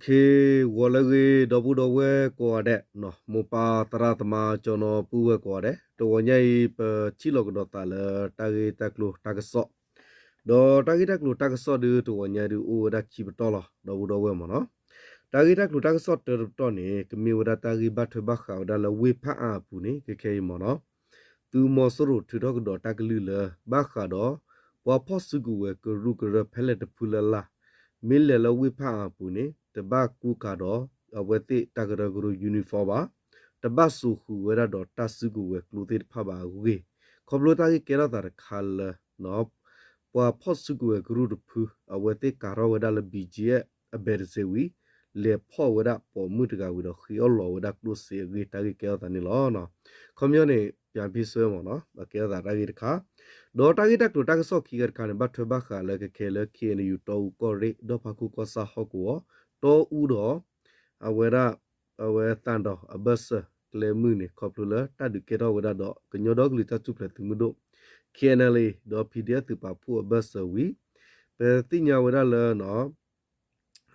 ဂီၤလၢအဂ့ၤ ဒီပုၢ်ဒီဝဲၢ်ကိးဂၤဒဲး, မိၢ်ပၢ်သရၣ်သမါ ကၠီနီၤပုၢ်ဝဲၢ်ကိးဂၤဒဲး, တဂီၤညါအံၤ ပထံၣ်လိာ်ကဒီးသးလၢတၢ်ဂ့ၢ်တၢ်ကျိၤတၢ်ကစီၣ်, ဒီးတၢ်ဂ့ၢ်တၢ်ကျိၤတၢ်ကစီၣ်ဒုး တဂီၤညါဒုးအိၣ်ဝဲဒၣ်ခံပတီၢ်လီၤ ဒီပုၢ်ဒီဝဲၢ်မ့ၢ်နီၤ. တၢ်ဂ့ၢ်တၢ်ကျိၤတၢ်ကစီၣ်တၢတပတီၢ်န့ၣ် ကမ့ၢ်ဝဲဒၣ်တၢ်ဂ့ၢ်ဘၣ်ထွဲဘၣ်ဃးဝဲဒၣ်လၢဝ့ၢ်ဖၣ်အၣ်အပူၤန့ၣ် ခဲခဲအံၤမ့ၢ်နီၤ သုးမီၤစိရိၤထုးထီၣ်ကဒီးတၢ်ကလုၢ်လၢ ဘၣ်ဃးဒီး ပှၤဖီၣ်စုကဝဲၤကရူၢ်ကရၢဖဲလဲၣ်တဖုလၢ်လၢ်, မ့ၢ်လဲၤလၢဝ့ၢ်ဖၣ်အၣ်အပူၤန့ၣ် တဘၣ်ကူကၤဒီး အဝဲသ့ၣ်တၢ်ကရၢကရိ uniform ဘၣ်, တဘၣ်စိာ်ဃုာ်ဝဲဒၣ်ဒီးတၢ်စုကဝဲၤကျိသ့ၣ်တဖၣ်ဘၣ်အဂ့ၢ်, ခီဖျိတၢ်ဂ့ၢ်ကဲထီၣ်သးတခါလၢ ပှၤဖီၣ်စုကဝဲၤကရူၢ်တဖု အဝဲသ့ၣ်ကၤထီၣ်ဝဲဒၣ်လၢ ဘံၣ်ကၠံအၣ် အဘဲးတစ့ဝံၤ လဲၤဖီၣ်ဝဲဒၣ်ပိာ်မုၣ်တဂၤဝံၤဒီးဃ့အီၣ်လီၤဝဲဒၣ်ကျိၣ်စ့အဂ့ၢ် တၢ်ဂ့ၢ်ကဲထီၣ်သးန့ၣ်လီၤ. ခီပညီန့ၣ် ပၠးဖံစွဲမ့ၢ်နီၤ အကဲထီၣ်သးတၢ်ဂ့ၢ်တခါ, ဒီးတၢ်ဂ့ၢ်တၢ်ကျိၤတၢ်ကစီၣ်ခံဂၤတခါန့ၣ် ဘၣ်ထွဲဘၣ်ဃးလၢခဲခဲလၢ ခ့ၣ်အဲၣ်ယူၣ် တီအူကီၢ်ရ့ၣ် ဒီၣ်ဖးခိၣ်ကီၢ်ဆၣ်ဟီၣ်ကဝီၤ တီအူဒီး အဝဲဒၣ် အဝဲသးဒီးအဘၢၣ်စၢၤကျဲမုၢ်န့ၣ် ခီဖျိလၢတၢ်ဒုးကဲထီၣ်ဝဲဒၣ်ဒီး ကညီဒီကလုာ်တၢ်ထူၣ်ဖျဲးသုးမုၢ်ဒိၣ် ခ့ၣ်အဲၣ်ယူၣ် ဒီး ဖံဒ့ၣ်အၣ် သုးပာ်ဖှိၣ်အဘၢၣ်စၢၤဝံၤ ပသ့ၣ်ညါဝဲဒၣ်လၢ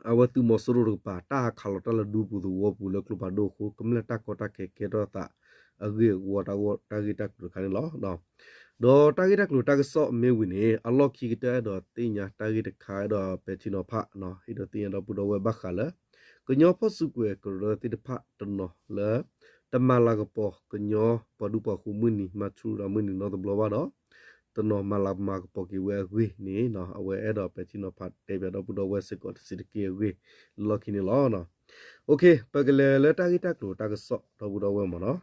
အဝဲသုးမီၤစိရိၤတကပၤ တၢ်ဟးခးလီၤတၢ်လၢဒူပူၤသဝီပူၤလၢကျိဖးဒိၣ်အဃိ ကမျၢၢ်တၢ်ကီတၢ်ခဲကဲထီၣ်သးအဂ့ၢ်အဝီတၢ်ဂ့ၢ်တၢ်ကျိၤတခါန့ၣ်လီၤ. ဒီးတၢ်ဂ့ၢ်တၢ်ကျိၤတၢ်ကစီၣ်မ့ၢ်ဝံၤန့ၣ် အလီၢ်ခံကတၢၢ်အဲၣ်ဒိးသ့ၣ်ညါတၢ်ဂ့ၢ်တခါ အဲၣ်ဒိးပဲာ်ထံနီၤဖး အဲၣ်ဒိးသ့ၣ်ညါဒီပုၢ်ဒီဝဲၢ်ဘၣ်ဃးလၢ ကညီဖီၣ်စုကဝဲၤကရၢသ့ၣ်တဖၣ်တနီၤလၢ တမၤလၤကပီၤကညီပှၤဒူပှၤဃိၤမုၢ်နံၤ မၤဆူၣ်ရၤမုၢ်နံၤနီတဘျီဘၣ်ဒီး တနီၤမၤလၤမၤကပီၤက့ၤဝဲအဂ့ၢ်န့ၣ် အဝဲအဲၣ်ဒိးပဲာ်ထံနီၤဖးတဲပၠးဒီပုၢ်ဒီဝဲၢ်စ့ၢ်ကီးတစဲးတက့ၢ်အဂ့ၢ်လၢလီၢ်ခံန့ၣ်လီၤ. ပကလဲၤလၢတၢ်ဂ့ၢ်တၢ်ကျိၤတၢ်ကစီၣ်ဒီပုၢ်ဒီဝဲၢ်မ့ၢ်နီ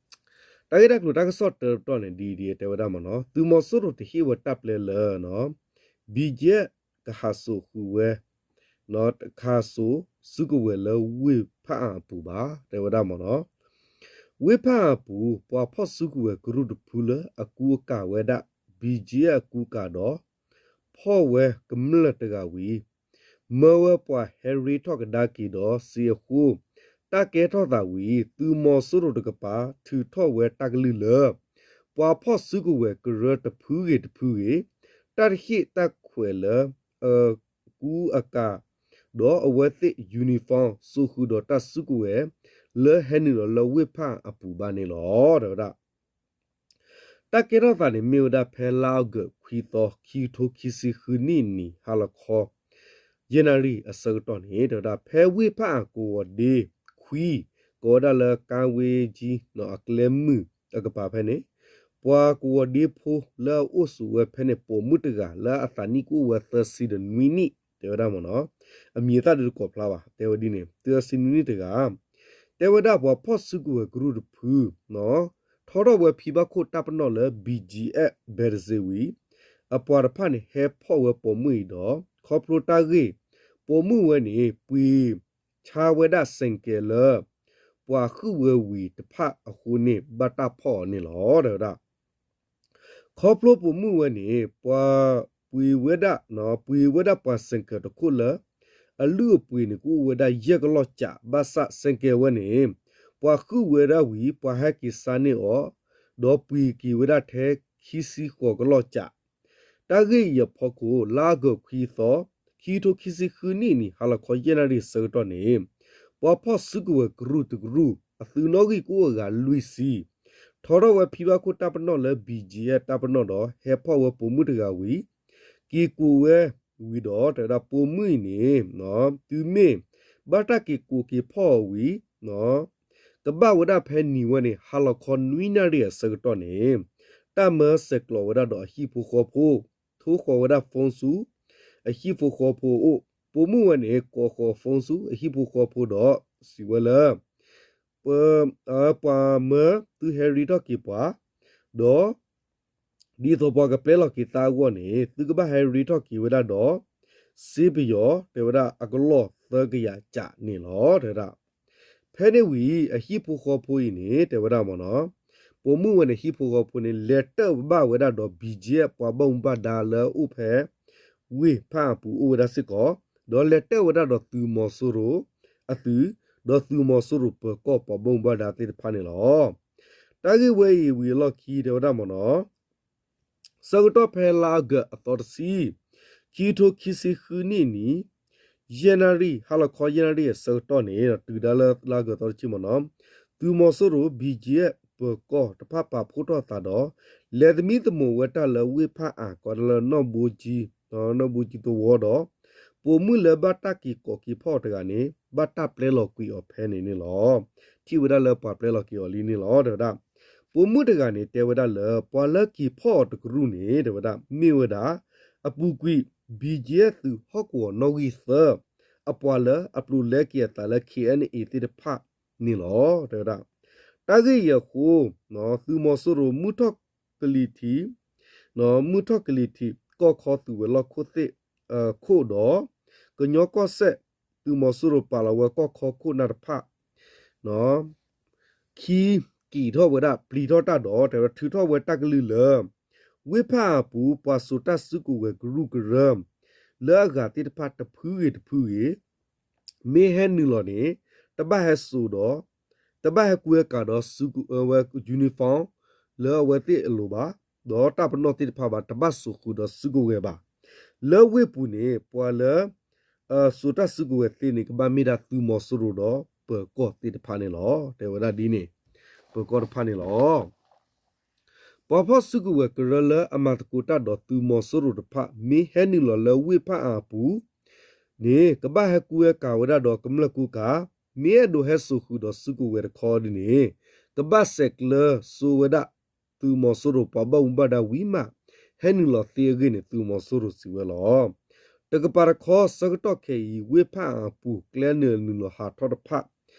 ၤ. တၢ်ဂ့ၢ်တၢ်ကျိၤတၢ်ကစီၣ်တၢတပတီၢ်န့ၣ် ဒ်အံၤဒ်အံၤတဲဝဲဒၣ်မ့ၢ်နီၤ သုးမီၤစိရိၤတဟ့ၣ်ဝဲတၢ်ပျဲလၢ ဘံၣ်ကၠံအၣ် ကဟးစိာ်ဃုာ်ဝဲ ကဟးစိာ်စုကဝဲၤလၢဝ့ၢ်ဖၣ်အၣ်အပူၤဘၣ် တဲဝဲဒၣ်မ့ၢ်နီၤ. ဝ့ၢ်ဖၣ်အၣ်အပူၤ ပှၤဖီၣ်စုကဝဲၤကရူၢ်တဖုလၢအကူအကၤဝဲဒၣ် ဘံၣ်ကၠံအၣ် အကူကၤဒီး ဖီၣ်ဝဲကမျၢၢ်တဂၤဝံၤ မၢဝဲပှၤဟဲရ့ထီၣ်ကဒါက့ၤဒီးစ့အဃိ တၢ်ကဲထီၣ်သးဝံၤ သုးမီၤစိရိၤတကပၤ ထုးထီၣ်ဝဲတၢ်ကလုၢ်လၢ ပှၤဖီၣ်စုကဝဲၤကရၢတဖုဂ့ၤတဖုဂ့ၤ တၢ်တဟ့ၣ်တၢ်ခွဲးလၢ အကူအကၤ ဒီးအဝဲသ့ၣ် uniform စိာ်ဃုာ်ဒီးတၢ်စုကဝဲၤ လၢဟဲနုာ်လီၤလၢဝ့ၢ်ဖၣ်အၣ်အပူၤဘၣ်န့ၣ်လီၤ တဲဝဲဒၣ်. တၢ်ကဲထီၣ်သးန့ၣ် မ့ၢ်ဝဲဒၣ်ဖဲလါအီကူးခွံသီ ခံကထိခံဆံဃုနံၣ်နံၤ ဟါလီၤခီ ယဲၢ်နၣ်ရံၣ်အဆၢကတီၢ်န့ၣ် တဲဝဲဒၣ် ဖဲဝ့ၢ်ဖၣ်အၣ်ကဝီၤဒ့ခွံ ကိးဝဲဒၣ်လၢ ကါဝ့ကၠံ အကျဲမုၢ်အကပၤဖဲန့ၣ် ပှၤကဝီၤဒ့ဖိလၢအအိၣ်ဆိးဝဲဖဲန့ၣ် ပိာ်မုၣ်တဂၤလၢအသးနံၣ်ကအိၣ်ဝဲသၢဆံဒီးနွံနံၣ် တဲဝဲဒၣ်မ့ၢ်နီၤ, အမံၤအသၣ်ဒုးတကိးဖျါဘၣ် တဲဝဲဒ်န့ၣ် သၢဆံနွံနံၣ်တဂၤ တဲဝဲဒၣ်ပှၤဖီၣ်စုကဝဲၤကရူၢ်တဖု ထီထီၣ်ဝဲဖံဘၣ်ခိၣ်တၢ်ပနီၣ်လၢ ဘံၣ်ကၠံအၣ် ဘဲးတစ့ဝံၤ အပှၤတဖၣ်န့ၣ် ဟဲဖီၣ်ဝဲပိာ်မုၣ်အံၤဒီး ခီဖျိတၢ်ဂ့ၢ် ပိာ်မုၣ်ဝဲန့ၣ် ပှ့ၤဆါဝဲဒၣ်စဲၣ်ကဲၤလၢ ပှၤဃုာ်ဝဲဝံၤတဖၣ်အဃိန့ၣ် ဘၣ်တၢ်ဖီၣ်အီၤန့ၣ်လီၤ တဲဝဲဒၣ်. ခီဖျိပိာ်မုၣ်ဝဲန့ၣ် ပှၤပှ့ၤဝဲဒၣ် ပှ့ၤဝဲဒၣ်ပှၤစဲၣ်ကဲၤတခိၣ်လၢ အလုၢ်အပှ့ၤန့ၣ် ကအိၣ်ဝဲဒၣ်ယဲၢ်ကလီၢ်ကး ဘၣ်ဆၣ်စဲၣ်ကဲၤဝဲန့ၣ် ပှၤဃုာ်ဝဲဒၣ်ဝံၤ ပှၤဟဲက့ၤဆါန့ၢ်အီၤ ဒီးပှ့ၤက့ၤဝဲဒၣ်ထဲခံဆံဃိးကလီၢ်ကး တၢ်ဂ့ၢ်အံၤအဖီခိၣ် လါအီကူးခွံသီ ခံကထိခံဆံဃုနံၣ်နံၤ ဟါလီၤခီယဲၢ်နၣ်ရံၣ်ဆၢကတီၢ်န့ၣ် ပှၤဖီၣ်စုကဝဲၤကရူၢ်တကရူၢ် အသုးနီၣ်ဂံၢ်ကအိၣ်အဂၤလွံၢ်ဆံ ထီထီၣ်ဝဲဖံဘၣ်ခိၣ်တၢ်ပနီၣ်လၢ ဘံၣ်ကၠံအၣ် တၢ်ပနီၣ်ဒီး ဟဲဖီၣ်ဝဲပိာ်မုၣ်တဂၤဝံၤ က့ၤကိးဝဲဝံၤဒီး တဲဝဲဒၣ်ပိာ်မုၣ်အံၤန့ၣ် တုၤမ့ၢ်ဘၣ်တၢ်က့ၤကိးက့ၤဖီၣ်အီၤဝံၤ ကဘၣ်ဝဲဒၣ်ဖဲနံၤဝဲန့ၣ် ဟါလီၤခီနွံနၣ်ရံၣ်အဆၢကတီၢ်န့ၣ် တၢ်မၢဆဲးကျိးဝဲဒၣ်ဒီးအဟံၣ်ဖိဃီဖိ, ထိဃီၤဝဲဒၣ် phone ဆူ အဟံၣ်ဖိဃီဖိအအိၣ်, ပိာ်မုၣ်ဝဲန့ၣ် ကိးဃီၤ phone ဆူ အဟံၣ်ဖိဃီဖိဒီး စံးဝဲလၢ ပ ပှၤမၢသုဟဲရ့ထီၣ်က့ၤပှၤ, ဒီး ဒ်သိးပှၤကပျဲလီၤက့ၤသးအဂီၢ်န့ၣ် သုကဘၣ်ဟဲရ့ထီၣ်က့ၤဝဲဒၣ်ဒီး စ့ပယီၤ တဲဝဲဒၣ်အကလီၢ်သၢကယၤကးန့ၣ်လီၤ တဲဝဲဒၣ်. ဖဲန့ၣ်ဝံၤ အဟံၣ်ဖိဃီဖိအံၤန့ၣ် တဲဝဲဒၣ်မ့ၢ်နီၤ, ပိာ်မုၣ်ဝဲန့ၣ် ဟံၣ်ဖိဃီဖိန့ၣ် လဲၤတၢၣ်ဘၣ်ဝဲဒၣ်ဒီး ဘံၣ်ကၠံအၣ် ပှၤဘၣ်မူဘၣ်ဒါလၢအအိၣ်ဖဲ ဝ့ၢ်ဖၣ်အၣ်အပူၤအိၣ်ဝဲဒၣ်စ့ၢ်ကီး, ဒီးလဲၤတၢၣ်ဝဲဒၣ်ဒီးသုးမီၤစိရိၤအသုး, ဒီးသုးမီၤစိရိၤပၢၤကီၢ်ပှၤဘၣ်မူဘၣ်ဒါသ့ၣ်တဖၣ်န့ၣ်လီၤ. တၢ်ဂ့ၢ်ဝဲအံၤဝံၤအလီၢ်ခံတဲဝဲဒၣ်မ့ၢ်နီၤ, ဆၢကတီၢ်ဖဲလါအီကူးအသီတဆံ, ခံကထိခံဆံဃုနံၣ်နံၤ ယဲၢ်နၣ်ရံၣ် ဟါလီၤခီယဲၢ်နၣ်ရံၣ်အဆၢကတီၢ်န့ၣ် တုၤဒၣ်လၢလါအီကူးသီတဆံမ့ၢ်နီၤ, သုးမီၤစိရိၤ ဘံၣ်ကၠံၣ်အဲၣ် ပၢၤကီၢ်တဖၣ်ပာ်ဖှိၣ်ထီၣ်အသးဒီး လဲၤသမံသမိးဝဲတၢ်လၢဝ့ၢ်ဖၣ်အၣ် ကိးဒၣ်လၢ နီၣ်ဘိကၠံ နီၣ်ဘိကၠံသဝီဒီး ပိာ်မုၣ်လၢဘၣ်တၢ်က့ၤကိးက့ၤဖီၣ်အီၤတဂၤန့ၣ် ဘၣ်တၢ်ပျဲလီၤကွံာ်အီၤဖဲန့ၣ်န့ၣ်လီၤ. ထံၣ်ဝဲဒၣ်လၢပှၤပျဲလီၤက့ၤအီၤလံန့ၣ်လီၤ တဲဝဲဒၣ်. ပိာ်မုၣ်တဂၤန့ၣ် တဲဝဲဒၣ်လၢ ပှၤလၢက့ၤဖီၣ်အီၤတကရူၢ်န့ၣ် တဲဝဲဒၣ် မ့ၢ်ဝဲဒၣ် အပူၤကွံာ် ဘံၣ်ကၠံၣ်အဲၣ် သုးဟီၣ်ကဝီၤနီၣ်ဂံၢ်သၢ အပှၤလၢအပျိာ်လဲက့ၤအသးလၢ ခ့ၣ်အဲၣ်အဲၣ် သ့ၣ်တဖၣ်န့ၣ်လီၤ တဲဝဲဒၣ်. တၢ်ဂ့ၢ်အံၤအဃိ သုးမီၤစိရိၤမုၢ်ထီၣ်ကလံၤထံး မုၢ်ထီၣ်ကလံၤထံး ကီၢ်ခီသုးဝဲၤလီၢ်ခိၣ်သ့ၣ် ခိၣ်ဒီး ကညီကီၢ်စဲၣ် သုးမီၤစိရိၤပာ်လီၤဝဲကီၢ်ခီခိၣ်နၢ်တဖၣ် ခံ က့ၤထီၣ်ဝဲဒၣ် ပျံၤထီၣ်တၢ်ဒီး တဲဝဲဒၣ် ထုးထီၣ်ဝဲတၢ်ကလုၢ်လၢ ဝ့ၢ်ဖၣ်အၣ်အပူၤ ပှၤစိာ်တၢ်စုကဝဲၤကရူၢ်ကရၢ လၢအဂၤသ့ၣ်တဖၣ်တဖုဂ့ၤတဖုဂ့ၤ မ့ၢ်ဟဲနုာ်လီၤန့ၣ် တဘၣ်ဟဲစိာ်ဒီး တဘၣ်ဟဲကူဝဲကၤဒီး စုကဝဲၤ uniform လၢအဝဲသ့ၣ်အလိၤဘၣ်, ဒီးတၢ်ပနီၣ်သ့ၣ်တဖၣ်ဘၣ် တဘၣ်စိာ်ဃုာ်ဒီးစုကဝဲၤဘၣ်. လၢဝ့ၢ်ပူၤန့ၣ် ပှၤလၢ စိာ်တၢ်စုကဝဲၤသ့န့ၣ် ကဘၣ်မ့ၢ်ဒၣ်သုးမီၤစိရိၤဒီးပၢၤကီၢ်သ့ၣ်တဖၣ်န့ၣ်လီၤ. တဲဝဲဒၣ်ဒ်န့ၣ် ပၢၤကီၢ်တဖၣ်န့ၣ်လီၤ. ပှၤဖီၣ်စုကဝဲၤကရၢလၢအမၤသကိးတၢ်ဒီးသုးမီၤစိရိၤတဖၣ် မ့ၢ်ဟဲနုာ်လီၤလၢဝ့ၢ်ဖၣ်အၣ်အပူၤန့ၣ် ကဘၣ်ဟဲကူဝဲကၤဝဲဒၣ်ဒီးကမျၢၢ်ကူကၤ, မ့ၢ်အဲၣ်ဒိးဟဲစိာ်ဃုာ်ဒီးစုကဝဲၤတခီဒ်န့ၣ် ကဘၣ်ဆဲးကျၢစိဝဲဒၣ် သုးမီၤစိရိၤပှၤဘၣ်မူဘၣ်ဒါဝံၤမး ဟဲနုာ်လီၤသ့အဂ့ၢ်န့ၣ် သုးမီၤစိရိၤစံးဝဲလီၤ. တကပၤတခီ ဆၢကတီၢ်ခဲအံၤ ဝ့ၢ်ဖၣ်အၣ်အပူၤ ကျဲနုာ်နုာ်လီၤဟးထီၣ်တဖၣ်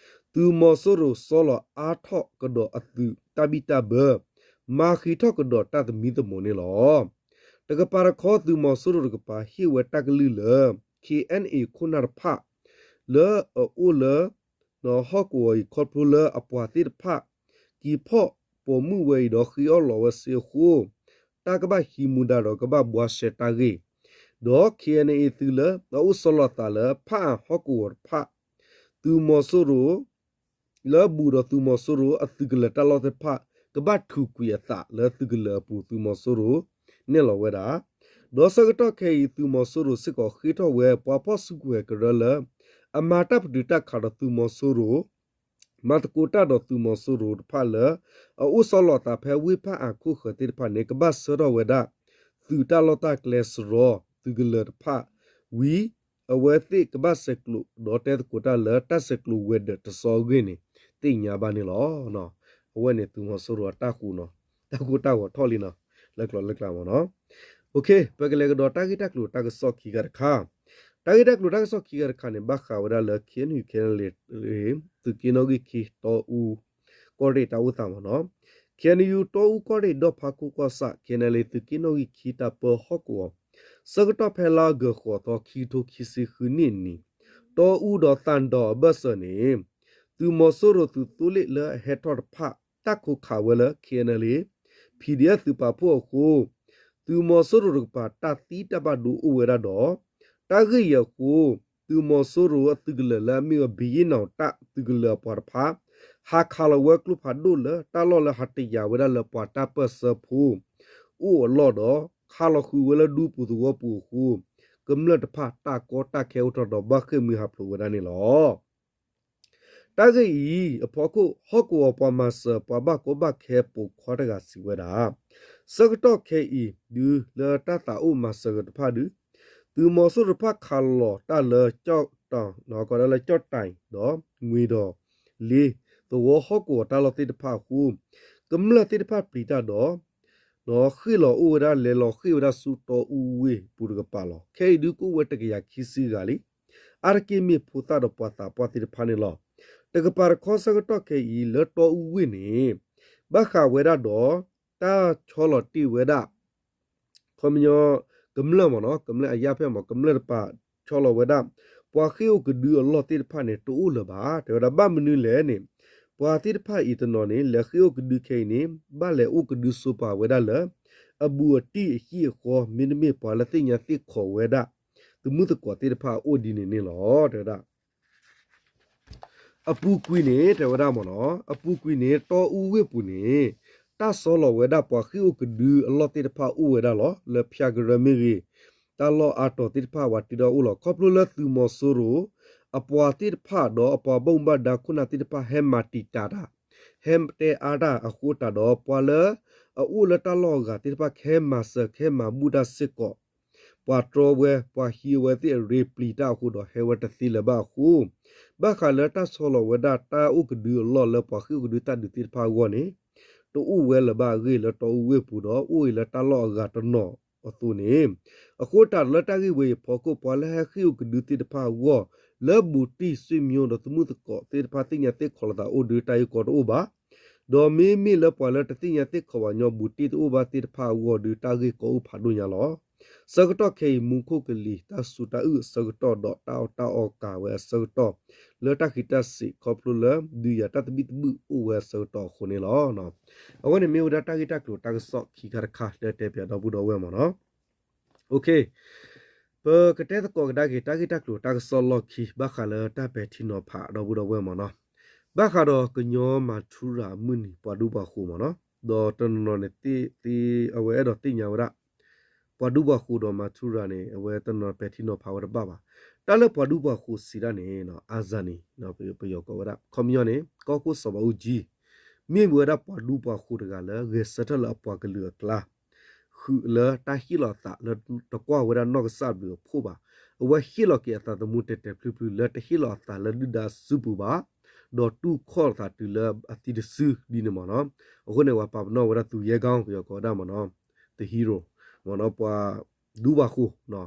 သုးမီၤစိရိၤဆီလီၤအါထီၣ်ကဒီးအသုးတၢ်ဘံၣ်တၢ်ဘၢ, မၤဃံးထီၣ်ကဒီးတၢ်သမံသမိးန့ၣ်လီၤ. တကပၤတခီ သုးမီၤစိရိၤတကပၤဟ့ၣ်ဝဲတၢ်ကလုၢ်လၢ ခ့ၣ်အဲၣ်အဲၣ် ခိၣ်နၢ်တဖၣ် လၢအအိၣ်လၢ ဟီၣ်ကဝီၤအံၤ ခီဖျိလၢအပှၤသ့ၣ်တဖၣ် က့ၤဖီၣ်ပိာ်မုၣ်ဝဲအံၤဒီးဃ့အီၣ်လီၤဝဲစ့အဃိ တၢ်ကဘၣ်ဟံးမူဒါဒီးကဘၣ်ဘှါရှဲတၢ်ဂ့ၢ်, ဒီး ခ့ၣ်အဲၣ်အဲၣ် သုးလၢအအိၣ်ဆီလီၤသးလၢဖၣ်အၣ်ဟီၣ်ကဝီၤတဖၣ် သုးမီၤစိရိၤ လၢအဘူးဒီးသုးမီၤစိရိၤအသုးကလၢၤတၢ်လီၢ်သ့ၣ်တဖၣ် ကဘၣ်ထုးကွံာ်အသးလၢသုးကလၢၤအပူၤ သုးမီၤစိရိၤနဲၣ်လီၤဝဲဒၣ်, ဒီးဆၢကတီၢ်ခဲအံၤ သုးမီၤစိရိၤစ့ၢ်ကီးဃ့ထီၣ်ဝဲ ပှၤဖီၣ်စုကဝဲၤကရၢလၢ အမၤတၢ်ပတုာ်တၢ်ခးဒီးသုးမီၤစိရိၤ မၤသကိးတၢ်ဒီးသုးမီၤစိရိၤတဖၣ်လၢ အအိၣ်ဆီလီၤသးဖဲဝ့ၢ်ဖၣ်အၣ်ခိၣ်ဃၢၤသ့ၣ်တဖၣ်န့ၣ် ကဘၣ်ဆှၢထီၣ်ဝဲဒၣ် သုးတၢ်လီၢ်တၢ်ကျဲစရီ သုးကလၢၤတဖၣ်ဝံၤ အဝဲသ့ၣ်ကဘၣ်ဆဲးကျိးဒီးတဲသကိးတၢ်လၢတၢ်ဆဲးကျိးဝဲၤဒၢးတစီအဂ့ၢ်န့ၣ် သ့ၣ်ညါဘၣ်န့ၣ်လီၤ. အဝဲန့ၣ်သုးမီၤစိရိၤအတၢ်ဃူနီၤ, တၢ်ဃူတၢ်ဂီၤထီၣ်လံနီၤ, လၢကျိၤလၢကျါမ့ၢ်နီၤ. ပကလဲၤကဒီးတၢ်ဂ့ၢ်တၢ်ကျိၤတၢ်ကစီၣ်ခံခါတခါ, တၢ်ဂ့ၢ်တၢ်ကျိၤတၢ်ကစီၣ်ခံခါတခါန့ၣ် ဘၣ်ဃးဝဲဒၣ်လၢ ခ့ၣ်အဲၣ်ယူၣ် ခ့ၣ်အဲၣ်ယူၣ် သုးက့နီၣ်ဂံၢ်ခံ တီအူ ကီၢ်ရ့ၣ်တၢ်အိၣ်သးမ့ၢ်နီၤ. ခ့ၣ်အဲၣ်ယူၣ် တီအူကီၢ်ရ့ၣ်ဒီၣ်ဖးခိၣ်ကီၢ်ဆၣ် ခ့ၣ်အဲၣ်ယူၣ် သုးက့နီၣ်ဂံၢ်ခံတၢ်ပၢဟီၣ်ကဝီၤ ဆၢကတီၢ်ဖဲလါအီကူးသီ ခံကထိခံဆံဃုနံၣ်အနံၤ တီအူဒီးသၣ်ဒီးအဘၢၣ်စၢၤန့ၣ် သုးမီၤစိရိၤသုးသိလ့ၣ်လၢအဟဲထီၣ်တဖၣ် တၢ်ခိးခးဝဲလၢ ခ့ၣ်အဲၣ်ယူၣ် PDF သုးပာ်ဖှိၣ်အဃိ သုးမီၤစိရိၤတကပၤတၢ်သံတၢ်ဘၣ်ဒိအိၣ်ဝဲဒၣ်ဒီး တၢ်ဂ့ၢ်အံၤအဃိ သုးမီၤစိရိၤအသုးကလၢၤလၢအမ့ၢ်ဝဲ ဘံၣ်ယ့ၣ်နီၣ်တၢ်သုးကလၢၤအပှၤတဖၣ် ဟးခးလီၤဝဲကျိဖးဒိၣ်လၢတၢ်လီၢ်လၢဟးတယာ်ဝဲဒၣ်လၢပှၤတၢ်ပၢၢ်ဆၢဖိ အိၣ်အလီၢ်ဒီး ခးလီၤဃုာ်ဝဲလၢဒူပူၤသဝီပူၤအဃိ ကမျၢၢ်တဖၣ်တၢ်ကီတၢ်ခဲအိၣ်ထီၣ်ဒီးဘၣ်ဃ့ၢ်မှံဟးဖျိးဝဲဒၣ်န့ၣ်လီၤ. တၢ်ဂ့ၢ်အံၤအဖီခိၣ် ဟီၣ်ကဝီၤပှၤမၤစၢၤပှၤဘၣ်ကီဘၣ်ခဲပိာ်ခွါတဂၤစံးဝဲဒၣ် ဆၢကတီၢ်ခဲအံၤ ဒုးလၢတၢ်သးအိၣ်မၤစၢၤကတဖၣ်ဒုး သုးမီၤစိရိၤတဖၣ်ခးလီၤတၢ်လၢ ကီးဒၣ်လၢကၠီၣ်တဲၣ်ဒီး ငွေဒီး လ့ သဝီဟီၣ်ကဝီၤတၢ်လီၢ်သ့ၣ်တဖၣ်အဃိ ကမျၢၢ်သ့ၣ်တဖၣ်ပျံၤတၢ်ဒီး ဃ့ၢ်လီၤအိၣ်ဝဲဒၣ် လဲၤလီၤဃ့ၢ်ဝဲဒၣ်ဆူတီအူဝ့ၢ်ပူၤတကပၤလီၤ. ခဲအံၤဒုးကအိၣ်ဝဲတကယၤခံဆံဂၤလံ. အါတက့ၢ်မ့ၢ်ဖိသၣ်ဒီးပှၤသးပှၢ်သ့ၣ်တဖၣ်န့ၣ်လီၤ. တကပၤတခီဆၢကတီၢ်ခဲအံၤ လၢတီအူဝ့ၢ်န့ၣ် ဘၣ်ဃးဝဲဒၣ်ဒီး တၢ်ဆီလီၤတ့ၢ်ဝဲဒၣ် ခီပညီ ကမျၢၢ်မ့ၢ်နီၤ, ကမျၢၢ်အယၢ်ဖဲမ့ၢ် ကမျၢၢ်တပၤဆီလီၤဝဲဒၣ် ပှၤဃ့ၢ်အိၣ်ကဒုအလီၢ်သ့ၣ်တဖၣ်န့ၣ် တအိၣ်လၢၤဘၣ်. တဲဝဲဒၣ်ဘၣ်မနုၤလဲၣ်န့ၣ် ပှၤသ့ၣ်တဖၣ်အံၤတနီၤန့ၣ် လဲၤဃ့ၢ်အိၣ်ကဒုခဲအံၤန့ၣ် ဘၣ်လဲၤအိၣ်ကဒုဆိပာ်ဝဲဒၣ်လၢ အဘူးအတံၢ်အဟံၣ်အဃီ မ့တမ့ၢ်ပှၤလၢသ့ၣ်ညါသ့ၣ်ခိးဝဲဒၣ် သမုၢ်သကိးသ့ၣ်တဖၣ်အအိၣ်ဒ်န့ၣ်န့ၣ်လီၤ. တဲဝဲဒၣ် အပူၤကွံာ်န့ၣ် တဲဝဲဒၣ်မ့ၢ်နီၤ, အပူၤကွံာ်န့ၣ် တီအူဝ့ၢ်ပူၤန့ၣ် တၢ်ဆီလီၤဝဲဒၣ်ပှၤဃ့ၢ်အိၣ်ကဒုအလီၢ်သ့ၣ်တဖၣ်အိၣ်ဝဲဒၣ်လီၤ. လၢဖၠးကရၢမ့ၢ်ဂ့ၤ, တၢ်လီၢ်အါတီၤသ့ၣ်တဖၣ် ပှၤတ့ဒီးအိၣ်လီၤ. ခီဖျိလၢသုးမီၤစိရိၤ အပှၤသ့ၣ်တဖၣ်ဒီးအပှၤဘၣ်မူဘၣ်ဒါခိၣ်နၢ်သ့ၣ်တဖၣ် ဟဲမၤတံာ်တာ်တၢ်, ဟဲတဲအါတၢ်အဃိတၢ်ဒီး ပှၤလၢအအိၣ်လၢတၢ်လီၢ်အဂၤသ့ၣ်တဖၣ် ကဟဲမၤစၢၤ ကဟဲမၤဘူၣ်တၢ်စ့ၢ်ကီး ပှၤတြီဝဲ ပှၤဟံးအဝဲသ့ၣ်အရ့ပျံၤတၢ်အဃိဒီး ဟဲဝဲတသ့လၢၤဘၣ်အဃိ, ဘၣ်ဃးလၢတၢ်ဆီလီၤဝဲဒၣ်တၢ်အိၣ်ကဒုအလီၢ်လၢပှၤဃ့ၢ်အိၣ်ကဒုတၢ်ဒုးသ့ၣ်တဖၣ်အဂီၢ်န့ၣ်, တအိၣ်ဝဲလၢၤဘၣ်အဂ့ၢ်လၢတီအူဝ့ၢ်ပူၤဒီး အိၣ်အံၤလၢတၢ်လီၢ်အဂၤတနီၤအသိးန့ၣ်, အဃိတၢ်ဒီးလၢတၢ်ဂ့ၢ်ဝဲအံၤအဖီခိၣ် ပှၤလၢဟဲဃ့ၢ်အိၣ်ကဒုသ့ၣ်တဖၣ်အဂီၢ် လၢဘူးတံၢ် ဆွေမျိုး ဒီးသမုၣ်သကိးသ့ၣ်တဖၣ် သ့ၣ်ညါသ့ၣ်ခီလီၤသးအိၣ်ဒီးတၢ်ဂ့ၢ်ကီတအိၣ်ဘၣ်. ဒီးမ့မ့ၢ်လၢပှၤလၢတသ့ၣ်ညါသ့ၣ်ခီဘၣ်ညီ ဘူးတံၢ်တအိၣ်ဘၣ်သ့ၣ်တဖၣ်အဂီၢ်ဒီး တၢ်ဂ့ၢ်ကီအိၣ်ဖးဒိၣ်ညါလီၤ. ဆၢကတီၢ်ခဲအံၤ မူခိၣ်ကလံၤ တၢ်စူၤတၢ်အုၣ်အဆၢကတီၢ်ဒီးတၢ်အီၣ်တၢ်အီကၤဝဲအဆၢကတီၢ် လၢတၢ်ဃံးတၢ်စ့းခီဖျိလၢ ဒုးယၤတၢ်သဘံၣ်သဘုၣ်အိၣ်ဝဲအဆၢကတီၢ်အဃိန့ၣ်လီၤ. အဝဲန့ၣ်မ့ၢ်ဝဲဒၣ်တၢ်ဂ့ၢ်တၢ်ကျိၤတၢ်ကစီၣ်ခံခါတခါလၢတဲပၠးဒီပုၢ်ဒီဝဲၢ်မ့ၢ်နီၤ. ပကတဲသကိးကဒါက့ၤ တၢ်ဂ့ၢ်တၢ်ကျိၤတၢ်ကစီၣ်လီၢ်ခံ ဘၣ်ဃးလၢတၢ်ပဲာ်ထံနီၤဖးဒီပုၢ်ဒီဝဲၢ်မ့ၢ်နီၤ. ဘၣ်ဃးဒီးကညီမၤထူရၤမုၢ်နံၤ ပှၤဒူပှၤဃိၤမ့ၢ်နီၤ, ဒီးတနီၤနီၤန့ၣ် အဝဲအဲၣ်ဒိးသ့ၣ်ညါဝဲဒၣ် ပှၤဒူပှၤဃိၤဒီးမၤထူရၤန့ၣ် အဝဲတနီၤပဲာ်ထံနီၤဖးဝဲတဘၣ်ဘၣ်. တၢ်လၢပှၤဒူပှၤဃိၤစံးဒၣ်န့ၣ် အၤစၤနံၤ ပယီၤကိးဝဲဒၣ် ခီပညီန့ၣ် ကီၢ်ခိၣ်စီၤဘးအူကၠံ မ့ၢ်ဝဲဒၣ်ပှၤဒူပှၤဃိၤတဂၤလၢ ဂဲၤဆၢထၢၣ်လၢအပှၤကလုာ်အကျါ ဃုာ်လၢတၢ်ဟ့ၣ်လီၤအသးလၢတကွၢ်ဝဲဒၣ်နီၢ်ကစၢ်ဘျုးအဖှိၣ်ဘၣ်. အဝဲဟ့ၣ်လီၤက့ၤအသးသမူတဲာ်တဲာ်ဖျုဖျုလၢတဟ့ၣ်လီၤအသးလၢဒုၣ်ဒါစုပူၤဘၣ်, ဒီးတူၢ်ခီၣ်သးတုၤလၢအသံတစုဒ်န့ၣ်မ့ၢ်နီၤ. အဃိန့ၣ် ပှၤပာ်ပနီၣ်ဝဲဒၣ်သူရဲကောင်း ပယီၤကိးဝဲဒၣ်မ့ၢ်နီၤ, the hero မ့ၢ်နီၤ, ပှၤဒူပှၤဃိၤ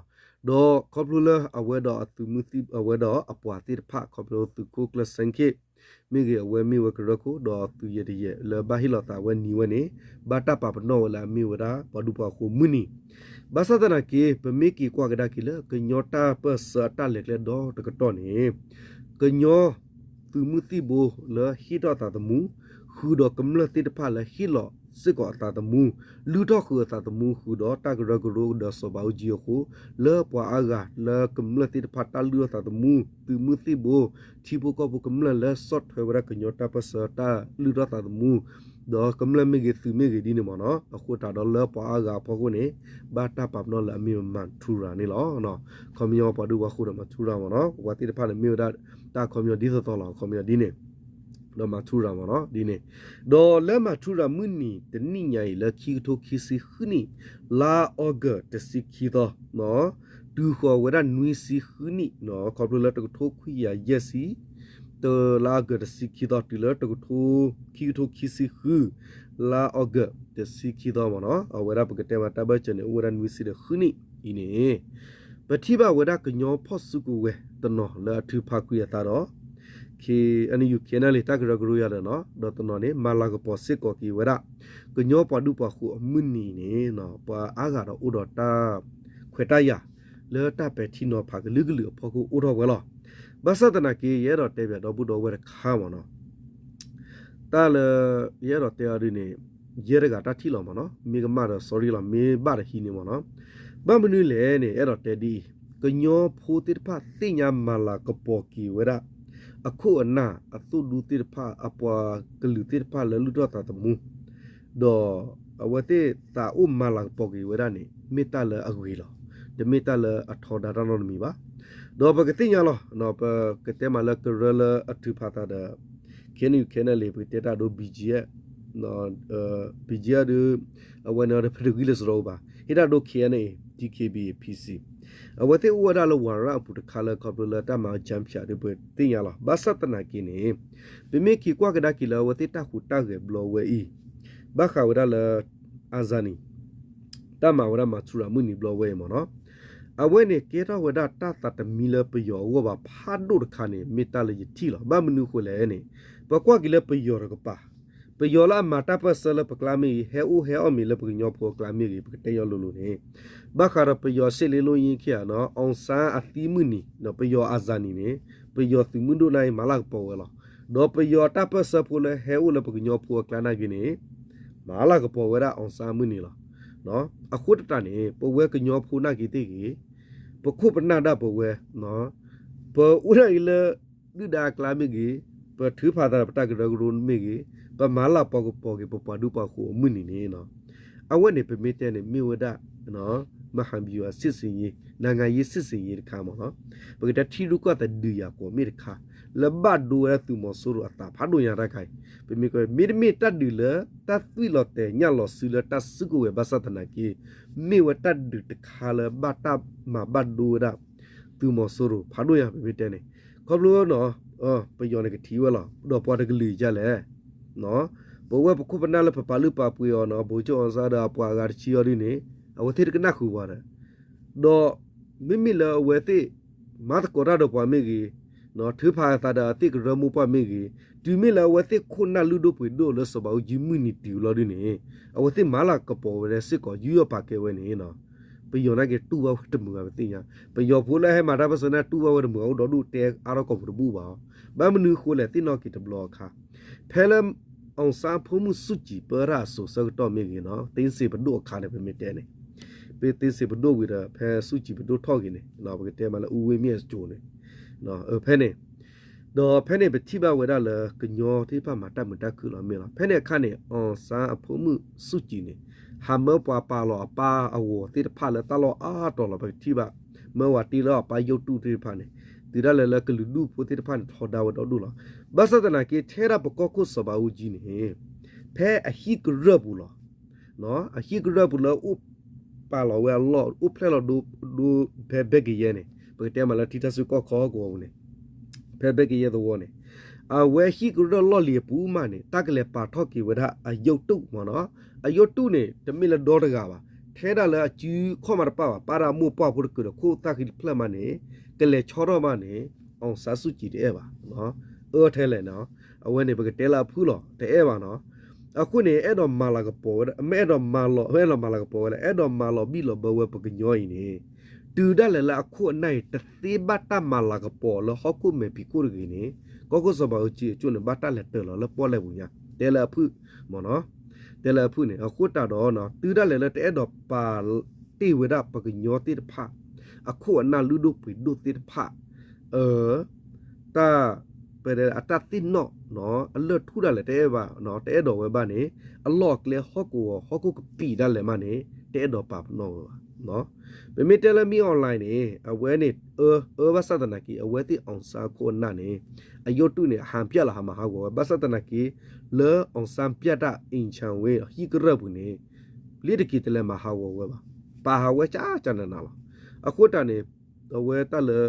ဒီးခီဖျိလၢအဝဲဒီးအသုးမုၢ်သံၣ် အဝဲဒီးအပှၤသ့ၣ်တဖၣ် ခီဖျိသုးခိၣ်ကျၢၢ်စဲခ့ၣ် မ့ၢ်ဂ့ၤ အဝဲမ့ၢ်ဝဲကရၢခိၣ် ဒီးသုးယဲၢ်တယဲၢ်လၢဘၣ်ဟ့ၣ်လီၤသးဝဲနံၤဝဲန့ၣ် ဘၣ်တၢ်ပာ်ပနီၣ်ဝဲလၢအမ့ၢ်ဝဲဒၣ်ပှၤဒူပှၤဃိၤမုၢ်နံၤ. ဘၣ်ဆၣ်သနာ်က့ ပမ့ၢ်က့ၤကွၢ်ကဒါက့ၤလၢ ကညီတၢ်ပၢၢ်ဆၢအတၢ်လဲၤကျဲဒီတကတီၢ်န့ၣ် ကညီသုးမုၢ်သံၣ်ဘိလၢဟ့ၣ်ထီၣ်သးသမူ ဃုာ်ဒီးကမျၢၢ်သ့ၣ်တဖၣ်လၢဟ့ၣ်လီၤစ့ၢ်ကီးအသးသမူ, လုၢ်ထီၣ်ဃုာ်အသးသမူ ဃုာ်ဒီးတၢ်ကရၢကရိဒီးစီၤဘးအူကၠံအဃိ, လၢပှၤအါဂၤလၢကမျၢၢ်သ့ၣ်တဖၣ်တၢ်လုၢ်ထီၣ်သးသမူ, သုးမုၢ်သံၣ်ဘိ, ထံဖိကီၢ်ဖိကမျၢၢ်လၢဆီၣ်ထွဲဝဲဒၣ်ကညီတၢ်ပၢၢ်ဆၢတၢ်လုၢ်ထီၣ်သးသမူ, ဒီးကမျၢၢ်မ့ၢ်ဂ့ၤသုးမ့ၢ်ဂ့ၤဒ်န့ၣ်မ့ၢ်နီၤ, အဃိသတးဒီးလၢပှၤအါဂၤအဖီခိၣ်န့ၣ် ဘၣ်တၢ်ပာ်ပနီၣ်လၢအမ့ၢ်ဝဲမၤထူရၤန့ၣ်လီၤ. ခီပညီပှၤဒူပှၤဃိၤဒီးမၤထူရၤမ့ၢ်နီၤ, ပှၤသ့ၣ်တဖၣ်န့ၣ်မ့ၢ်ဝဲဒၣ်တၢ်ခီပညီဒ်သိးသိးလီၤ, ခီပညီဒ်န့ၣ် ဒီးမၤထူရၤမ့ၢ်နီၤ ဒ်န့ၣ်, ဒီးလၢမၤထူရၤမုၢ်နံၤတနံၣ်ညါအံၤလၢခံကထိခံဆံဃုနံၣ်, လါအီကူးတဆံခံသီ, တုၤဃီၤဝဲဒၣ်နွံဆံဃုနံၣ်, ခီဖျိလၢတကထိခွံကယၤယဲၢ်ဆံ တလါအီကူးတဆံခံသီ တုၤလၢတကထိ ခံကထိခံဆံဃု လါအီကူးတဆံခံသီမ့ၢ်နီၤ, အဝဲဒၣ်ပကတဲမးတၢ်ဘၢၣ်စၢၤန့ၣ် အိၣ်ဝဲဒၣ်နွံဆံဒီးဃုနံၣ်အံၤန့ၣ်, ပထံၣ်ဘၣ်ဝဲဒၣ်ကညီဖီၣ်စုကဝဲၤတနီၤလၢအထုးဖးကွံာ်အသးဒီး KNU KNLA တၢ်ကရၢကရိယၤဒီးနီၤ, ဒီးတနီၤန့ၣ်မၤလၤကပီၤစ့ၢ်ကီးက့ၤဝဲဒၣ် ကညီပှၤဒူပှၤဃိၤအမုၢ်နံၤန့ၣ် ပှၤအါဂၤဒီးအိၣ်ဒီးတၢ်ခွဲးတၢ်ယာ် လၢတၢ်ပဲာ်ထံနီၤဖးကလုာ်ကလုာ်အဖီခိၣ်အိၣ်ထီၣ်ဝဲလီၤ. ဘၣ်ဆၣ်သနာ်က့ ယအဲၣ်ဒိးတဲပၠးဒီပုၢ်ဒီဝဲၢ်တခါမ့ၢ်နီၤ, တၢ်လၢ ယအဲၣ်ဒိးတဲအီၤဒ်န့ၣ် ယဲတဂၤတၢ်ထံၣ်လီၤမ့ၢ်နီၤ, မ့ၢ်ကမၣ်ဒီး sorry လီၤ, မ့ၢ်ဘၣ်ဒီးဟံးန့ၣ်မ့ၢ်နီၤ, ဘၣ်မနုၤလဲၣ်န့ၣ် အဲၣ်ဒိးတဲဒ်အံၤ, ကညီဖိသ့ၣ်တဖၣ်သ့ၣ်ညါမၤလၤကပီၤက့ၤဝဲဒၣ် အခိၣ်အနၢ်အသိၣ်ဒူသ့ၣ်တဖၣ် အပှၤကလုာ်သ့ၣ်တဖၣ်လၢလုၢ်ထီၣ်သးသမူ ဒီးအဝဲသ့ၣ်သးအိၣ်မၤလၤကပီၤက့ၤဝဲဒၣ်န့ၣ် မ့ၢ်တၢ်လၢအဂ့ၤလီၤ. တမ့ၢ်တၢ်လၢအထီဒါတၢ်နီတမံၤဘၣ်. ဒီးပကသ့ၣ်ညါလီၤ, ပကတဲမးလၢကရၢလၢအထုးဖးသးဒီး KNU KNLA ပကတဲတၢ်ဒိ BGF, BGF ဒီး အဝဲန့ၣ်ဒီးပတဂံၢ်လၢစရီအိၣ်ဘၣ်, ဟ့ၣ်တၢ်ဒိ KNA, DKBA, PC အဝဲသ့ၣ်အိၣ်ဝဲဒၣ်လၢဝၤရၣ်အပူၤတခါလၢခီဖျိလၢတၢ်မၤအီၣ် jump ဖၠး ဒီးပသ့ၣ်ညါလီၤ. ဘၣ်ဆၣ်သနာ်က့န့ၣ် ပမ့ၢ်က့ၤကွၢ်ကဒါက့ၤလၢအဝဲသ့ၣ်တၢ်ဟူးတၢ်ဂဲၤဘျီဝဲအံၤ, ဘၣ်ဃးဝဲဒၣ်လၢ အၤစၤနံၤ တၢ်မၤဝဲဒၣ်မၤထူရၤမုၢ်နံၤဘျီဝဲအံၤမ့ၢ်နီၤ, အဝဲန့ၣ်ကဲထီၣ်ဝဲဒၣ်တၢ်သးတမံလၢပယီၤအဂီၢ်ဘၣ်ဖးဒိၣ်တခါန့ၣ် မ့ၢ်တၢ်လၢယထံၣ်လီၤ. ဘၣ်မနုၤအဃိလဲၣ်န့ၣ်, ပကွၢ်က့ၤလၢပယီၤတကပၤ, ပယီၤလၢအမၤတၢ်ပၢၢ်ဆၢလၢပကျါမ့ၢ်ဂ့ၤ, ဟဲအိၣ်ဟဲအီၣ်မ့ၤလၢပကညီဖိအကျါမ့ၢ်ဂ့ၤ, ပကတဲညီလိၤလိၤန့ၣ်, ဘၣ်ဃးဒီးပယီၤရှစ်လေးလုံးအရေးအခါ အီၣ်စၣ်အသံမုၢ်နံၤ, ပယီၤအၤစၤနံၤန့ၣ်, ပယီၤသုးမုၢ်ဒိၣ်န့ၣ်အံၤ မၤလၤကပီၤဝဲလီၤ. ဒီးပယီၤတၢ်ပၢၢ်ဆၢဖိလၢဟဲအိၣ်လၢပကညီဖိအကျါနာ်က့န့ၣ်, မၤလၤကပီၤဝဲဒၣ်အီၣ်စၣ်မုၢ်နံၤလီၤ. အဃိသတးန့ၣ် ပဝဲကညီဖိနာ်က့သ့ၣ်ဂ့ၤ, ပခိၣ်ပနၢ်ဒၣ်ပဝဲ, ပအိၣ်ဒၣ်အံၤလၢ ဒုၣ်ဒါအကျါမ့ၢ်ဂ့ၤ, ပထုးဖးသးဒီးပတၢ်ကရၢကရိမ့ၢ်ဂ့ၤ, ပမၤလၤကပီၤက့ၤပပှၤဒူပှၤဃိၤအမုၢ်နံၤန့ၣ်, အဝဲန့ၣ်ပမ့ၢ်တဲန့ၣ် မ့ၢ်ဝဲဒၣ် မဟာဗျူဟာစစ်ဆင်ရေး နိုင်ငံရေးစစ်ဆင်ရေးတခါမ့ၢ်နီၤ, ပကတဲထံရူၢ်ကီၢ်သဲးဒုးယၤကွီၢ်မ့ၢ်တခါ လၢဘၣ်ဒိဝဲဒၣ်သုးမီၤစိရိၤအသးဖးဒိၣ်ညါတၢ်ခါအံၤ, ပမ့ၢ်ကွၢ် မ့တမ့ၢ်တၢ်ဒုးလၢတၢ်သွံၣ်လီၤတဲာ်ညၣ်လီၤစုလၢတၢ်စုကဝဲၤဘၣ်ဆၣ်သနာ်က့ မ့ၢ်ဝဲတၢ်ဒုးတခါလၢဘၣ်တၢ်မၤဘၣ်ဒိဝဲဒၣ် သုးမီၤစိရိၤဖးဒိၣ်ညါ ပမ့ၢ်တဲန့ၣ်, ခီဖျိနီၤ ပယီၤန့ၣ်ကထံၣ်ဝဲလီၤ ဒီးပှၤတကလုာ်ဒ်လဲၣ် ပဝဲပခိၣ်ပနၢ်လၢပပာ်လုၢ်ပာ်ပှ့ၤအီၤနီၤ ဗိုလ်ချုပ်အောင်ဆန်းဒီးအပှၤအဂၤတဆံအီၤဒ်န့ၣ် အဝဲသ့ၣ်တကနၣ်ဃုာ်ပှၤဒီး ဒီးမ့မ့ၢ်လၢအဝဲသ့ၣ် မၤသကိးတၢ်ဒီးပှၤမ့ၢ်ဂ့ၤ, ထုးဖးအသးဒီးအသ့ၣ်ကရၢမိၢ်ပှၢ်မ့ၢ်ဂ့ၤ, တုၤမ့ၢ်လၢအဝဲသ့ၣ်ခိၣ်နၢ်လုၢ်ဒိၣ်ပှ့ၤဒိၣ်လၢစီၤဘးအူကၠံမုၢ်နံၤတုၤလီၤဒ်န့ၣ် အဝဲသ့ၣ်မၤလၤကပီၤဝဲဒၣ်စ့ၢ်ကီး ယူးယီၣ်ပာ်ကဲဝဲန့ၣ် ပယီၤနာ်က့တူၢ်ဘၣ်ဝဲတမုာ်ဘၣ်ပသ့ၣ်ညါ, ပယီၤဖိလၢဟဲမၤတၢ်ပၢၢ်ဆၢန့ၣ် တူၢ်ဘၣ်ဝဲတမုာ် အအိၣ်ဒီဒူၣ်တဲအါထီၣ်ကိာ်ပူၤတဘူၣ်ဘၣ်, ဘၣ်မနုၤအဃိလဲၣ် သ့ၣ်နီၣ်က့ၤတဘျီအခါ, ဖဲလၢ အောင်ဆန်းအဖၢမုၢ်ဆူၣ်ကၠံၤ ပၢတၢ်အစိၤဆၢကတီၢ်မ့ၢ်ဂ့ၤနီၤ သ့စ့ၤပဒိၣ်အခါန့ၣ် ပမ့ၢ်တဲန့ၣ်, ပသ့စ့ၤပဒိၣ်ဝံၤဒီး ဖဲဆူၣ်ကၠံၤပဒိၣ်ထီၣ်ဂ့ၤန့ၣ် ပကတဲမးလၢ ဦးဝင်းမြင့်အစိၤန့ၣ် ဖဲန့ၣ် ဒီးဖဲန့ၣ်ပထံၣ်ဘၣ်ဝဲဒၣ်လၢကညီသ့ၣ်တဖၣ်မၤတၢ်မုာ်တၢ်ခုၣ်လီၤမ့ၢ်လီၤ. ဖဲန့ၣ်အခါန့ၣ် အောင်ဆန်းအဖၢမုၢ်ဆူၣ်ကၠံၤန့ၣ် ဟးမၢပှၤပာ်လီၤအပၢ်အဂီၤသ့ၣ်တဖၣ်လၢတၢ်လီၢ်အါတီၤလီၤ ပကထံၣ်ဘၣ်, မၢဝဲတ့လၢအပၢ်ရုပ်တုသ့ၣ်တဖၣ်န့ၣ်, တုၤဒၣ်လဲာ်လၢကလုာ်ဒူၣ်ဖိသ့ၣ်တဖၣ်န့ၣ် ထီဒါဝဲဒီဒူၣ်လီၤ. ဘၣ်ဆၣ်သနာ်က့ ထဲဒၣ်ပကီၢ်ခိၣ်စီၤဘးအူကၠံန့ၣ် ဖဲအဟံၣ်ကရၢၢ်ပူၤလီၤ အဟံၣ်ကရၢၢ်ပူၤလၢအိၣ်ပာ်လီၤဝဲအလီၢ် အိၣ်ဖျဲၣ်လီၤဒိ ဒိ ဖဲဘဲကယဲန့ၣ် ပကတဲမးလၢထံထၢၣ်စုကီၢ်ခီဟီၣ်ကဝီၤပူၤန့ၣ်, ဖဲဘဲကယဲသဝီန့ၣ်, အဝဲဟံၣ်ကရၢၢ်လီၢ်လံၤအပူၤမးန့ၣ် တၢ်ကလဲၤပာ်ထီၣ်က့ၤဝဲဒၣ်အရုပ်တုမ့ၢ်နီၤ, အရုပ်တုန့ၣ် တမ့ၢ်လၢဒီတဂၤဘၣ်, ထဲဒၣ်လၢအစုခီၣ်မးတပၣ်ဘၣ်, ပာ်ဒၣ်မိၢ်ပၢ်ဖိတကုာ်ဒီးခိၣ်သၣ်ဃံတဖျၢၣ်မးန့ၣ် ကလဲၤဆီထီၣ်မးန့ၣ် အောင်ဆန်းစုကြည်တအဲၣ်ဘၣ် အၢထဲလဲၣ်နီၤ, အဝဲန့ၣ် ပကတဲလၢအဖုၣ်လီၤ တအဲၣ်ဘၣ်နီၤ. အဃိန့ၣ် အဲၣ်ဒိးမၤလၤကပီၤဝဲဒၣ် မ့ၢ်အဲၣ်ဒိးမၤလီၤ မ့ၢ်အဲၣ်ဒိးမၤလၤကပီၤဝဲဒၣ် အဲၣ်ဒိးမၤလီၤဘံၣ်လီၤဘၢဝဲပကညီအံၤန့ၣ်, တုၤဒၣ်လဲာ်လၢအခိၣ်အနၢ်အံၤ တသ့ဘၣ်တၢ်မၤလၤကပီၤလၢဟီၣ်ခိၣ်မဲာ်ဖံးခိၣ်တဂ့ၤန့ၣ်, ကီၢ်ခိၣ်စီၤဘးအူကၠံအကၠိၣ်န့ၣ် ဘၣ်တၢ်လဲၤတၢၤလီၤလၢပီၣ်လဲၣ်ပူၤညါ တဲလၢအဖုၣ်မ့ၢ်နီၤ, တဲလၢအဖုၣ်န့ၣ် အဃိတၢ်ဒီး တုၤဒၣ်လဲာ်လၢတအဲၣ်ဒိးပာ်တ့ၢ်ဝဲဒၣ်ပကညီသ့ၣ်တဖၣ် အခိၣ်အနၢ်လုၢ်ဒိၣ်ပှ့ၤဒိၣ်သ့ၣ်တဖၣ် အ တၢ် ပ အတၢ်သ့ၣ်နီၣ် အလၢၢ်ထူၣ်ဒၣ်လဲာ်တအဲၣ်ဘၣ် တအဲၣ်ဒိးဝဲဘၣ်န့ၣ် အလီၢ်အကျဲဟီၣ်ကဝီၤ ဟီၣ်ခိၣ်ကပံာ်ဒၣ်လဲာ်မးန့ၣ် တအဲၣ်ဒိးပာ်ပနီၣ်ဝဲဘၣ်. ပမ့ၢ်တဲလၢ မင်းအောင်လှိုင် န့ၣ် အဝဲန့ၣ် အၢ အၢဘၣ်ဆၣ်သနာ်က့ အဝဲသ့ၣ် အောင်ဆန်း အခိၣ်အနၢ်န့ၣ် အရုပ်တုန့ၣ် ဟန်ပြလီၤ ဟးမၤဟးဂီၤဝဲ ဘၣ်ဆၣ်သနာ်က့ လၢ အောင်ဆန်း ပြတိုက် အိမ်ခြံဝဲ ဟံၣ်ကရၢၢ်ပူၤန့ၣ် လ့တက့ၤတလဲၤမၤဟးဂီၤဝဲဘၣ်. ပာ်ဟးဝဲကၠၢကၠၢနးနးလီၤ. အဃိတၢ်န့ၣ် အဝဲတၢ်လၢ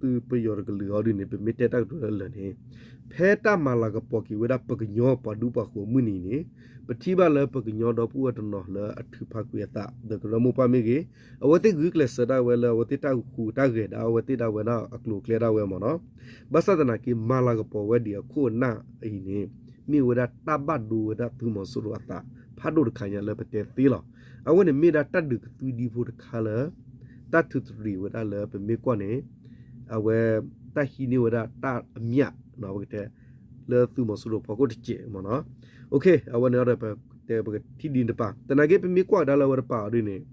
သုပယီၤတကလုာ်အီၤဒ်န့ၣ် ပမ့ၢ်တဲတၢ်ကတိၤလၢလၢာ်န့ၣ် ဖဲတၢ်မၤလၤကပီၤက့ၤဝဲဒၣ်ပကညီပှၤဒူပှၤဃိၤမုၢ်နံၤန့ၣ် ပထံၣ်ဘၣ်လၢပကညီဒီပုၢ်ဝဲၢ်တနီၤလၢအထုးဖးကွံာ်အသး ဒီးကရၢမိၢ်ပှၢ်မ့ၢ်ဂ့ၤ အဝဲသ့ၣ်ဂုာ်ကျဲးစၢးဒၣ်ဝဲလၢအဝဲသ့ၣ်တၢ်ဃူတၢ်ဂဲၤဒၣ်အဝဲသ့ၣ်ဒၣ်ဝဲဒၣ်အကျိၤအကျဲဒၣ်ဝဲမ့ၢ်နီၤ. ဘၣ်ဆၣ်သနာ်က့ မၤလၤကပီၤဝဲဒံးအခိၣ်အနၢ်အံၤန့ၣ် မ့ၢ်ဝဲဒၣ်တၢ်ဘၣ်ဒိဝဲဒၣ်သုးမီၤစိရိၤအသး ဖးဒိၣ်တခါညါလၢပတဲသ့လီၤ. အဝဲန့ၣ်မ့ၢ်ဒၣ်တၢ်ဒုးကသွံဒံဖိတခါလၢ တၢ်ထုးတရံးဝဲဒၣ်လၢပမ့ၢ်ကွၢ်န့ၣ် အဝဲ တၢ်ဟံးန့ၢ်ဝဲဒၣ်တၢ်အမြတ် ပကတဲ လၢသုးမီၤစိရိၤဖီခိၣ်တစဲးမ့ၢ်နီၤ. အဝဲန့ၣ်ဒီး ပကထံၣ်ဒ်န့ၣ်တပၤ သနာ်က့ ပမ့ၢ်ကွၢ်ကဒါလၢအဝဲတပၤအီၤဒ်န့ၣ်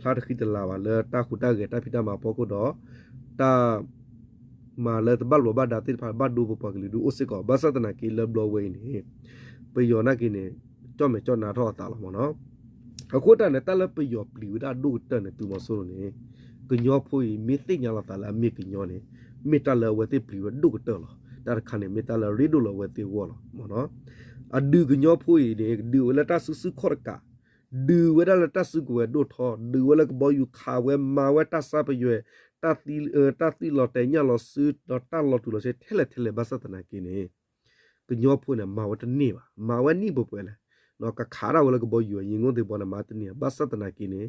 ဖျါတဃံတလၤဘၣ်လၢတၢ်ဟူးတၢ်ဂဲၤတၢ်ဖံးတၢ်မၤဖီခိၣ်ဒီး တၢ် မၤလၢတဘၣ်လိာ်ဘၣ်ဒါသ့ၣ်တဖၣ် ဘၣ်ဒိပပှၤကလုာ်ဒူအိၣ်စ့ၢ်ကီး ဘၣ်ဆၣ်သနာ်က့လၢဘျီဝဲအံၤန့ၣ် ပယီၤနာ်က့န့ၣ် ကၠီၣ်မဲာ်ကၠီၣ်နါထီၣ်အသးလီၤမ့ၢ်နီၤ. အဃိတၢ်န့ၣ် တၢ်လၢပယီၤပျံၤဝဲဒၣ်အဒိၣ်ကတၢၢ်န့ၣ် သုးမီၤစိရိၤန့ၣ် ကညီဖိအံၤမ့ၢ်သ့ၣ်ညါလီၤသးလၢအမ့ၢ်ကညီန့ၣ် မ့ၢ်တၢ်လၢအဝဲသ့ၣ်ပျံၤဝဲဒိၣ်ကတၢၢ်လီၤ. တၢ်တခါန့ၣ် မ့ၢ်တၢ်လၢအရ့ဒိၣ်လၢအဝဲသ့ၣ်အဂီၢ်လီၤမ့ၢ်နီၤ. အဒုးကညီဖိအံၤန့ၣ် ဒုးဝဲလၢတၢ်စုဆူၣ်ခီၣ်တကး ဒုးဝဲဒၣ်လၢတၢ်စုကဝဲၤဒိၣ်ထီၣ် ဒုးဝဲလၢကဘီယူၤခးဝဲ မၤဝဲတၢ်ဆါပယွဲ တၢ်သံလီၤတဲာ်ညၣ်လီၤစု ဒီးတၢ်လီၤတူာ်လီၤဆဲးထဲလဲၣ်ထဲလဲၣ် ဘၣ်ဆၣ်သနာ်က့န့ၣ် ကညီဖိန့ၣ် မၤဝဲတန့ၢ်ဘၣ် မၤဝဲနံၣ်ပှဲၤပှဲၤလဲၣ် ကခးဒၣ်ဝဲလၢကဘီယူၤ ယံၤငိၣ်သ့ၣ်ဘီန့ၣ် မၤတန့ၢ် ဘၣ်ဆၣ်သနာ်က့န့ၣ်